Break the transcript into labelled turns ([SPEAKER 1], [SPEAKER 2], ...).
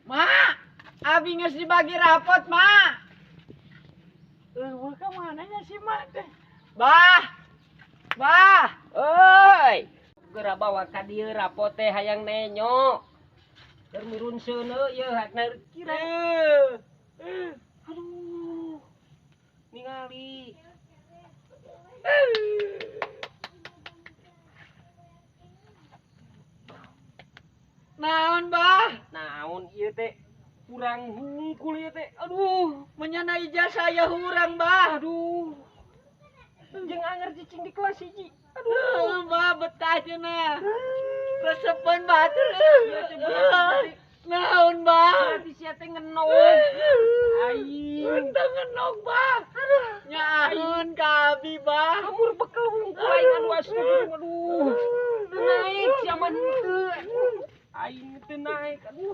[SPEAKER 1] Ma, abi geus dibagi rapot, Ma. Eueuh ka mana nya si Ma teh? Bah. Bah.
[SPEAKER 2] Euy. Geura bawa ka dieu rapot teh hayang nenyo. Keur mirun seuneu ieu hakna kira. Aduh. Ningali.
[SPEAKER 1] Naon, Bah?
[SPEAKER 2] Naon ieu teh? Kurang hungkul ieu teh. Aduh,
[SPEAKER 1] menyana ijazah aya hurang, Bah.
[SPEAKER 2] Aduh. Jeung anger cicing di kelas 1.
[SPEAKER 1] Aduh, Bah, betah cenah. Resepeun batur. Naon, Bah?
[SPEAKER 2] Berarti sia teh ngenog. Aing
[SPEAKER 1] teu ngenog, Bah. Aduh, nyaaheun ka abi, Bah.
[SPEAKER 2] Amur bekel hungkul aing anu astagfirullah. Aduh. Teu naik sia mah henteu. Aing teu naik. Aduh.